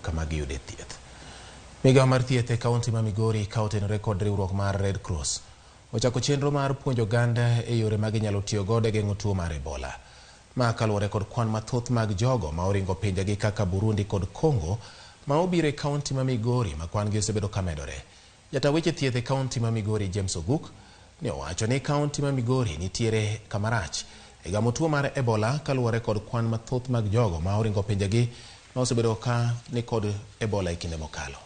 Kama giyude thieth. Migawo mar thieth e kaunti ma Migori ka otenore kod riwruok mar Red Cross ochako chenro mar puonjo oganda e yore ma ginyalo tiyo godo e geng'o tuo mar Ebola. Ma kaluwore kod kwan mathoth mag jogo ma oringo pinjegi kaka Burundi kod Congo ma obiro e kaunti ma Migori ma kwan gi osebedo ka medore. Jata weche thieth e kaunti ma Migori James Oguk ne owacho ni kaunti ma Migori nitiere kamarach e gamo tuo mar Ebola kaluwore kod kwan mathoth mag jogo ma oringo pinjegi ma osebedo ka ni kod Ebola e kinde mokalo.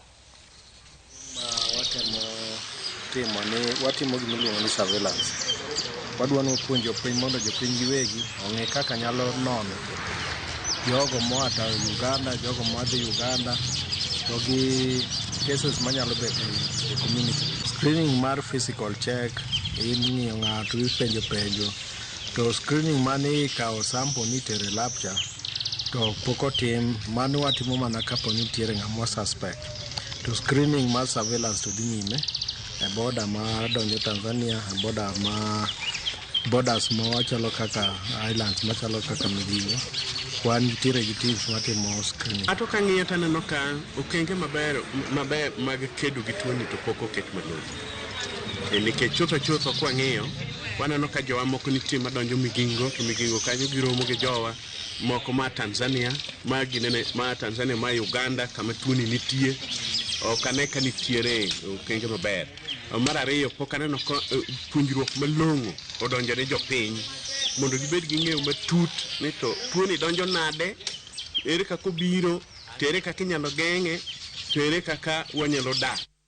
Ma watemo timo ni watimo gima iluongo ni surveillance. Wadwa ni wapuonj jopiny mondo jopiny giwegi ong'e kaka nyalo nono jogo moa ta Uganda, jogo moa dhi Uganda to gi cases manyalo bet e community. Screening mar physical check, ing'iyo ng'ato, ipenjo penjo. To screening mane ikawo sample ni itere e lab cha to pok otim, mano watimo mana kapo ni nitiere ng'ama suspect. To screening mar surveillance to dhi nyime e border ma donjo Tanzania, e border ma borders machalo kaka islands machalo kaka Migingo. Wan nitiere gi teams matimo screening. Ato kang'iyo taneno ka okenge maber maber mag kedo gi tuoni to pok oket malong'o. Nikech chutho chutho kwang'iyo, waneno ka jowa moko nitie madonjo Migingo, to Migingo kanyo giromo gi jowa moko ma Tanzania, ma ginene, ma Tanzania, ma Uganda kama tuoni nitie. Ok ane ka nitiere okenge maber. Mar ariyo, pok aneno ka puonjruok malong'o odonjo ne jopiny mondo gibed gi ng'eyo matut ni to tuoni donjo nade, ere kaka obiro, to ere kaka inyalo geng'e, to ere kaka wanyalo dak.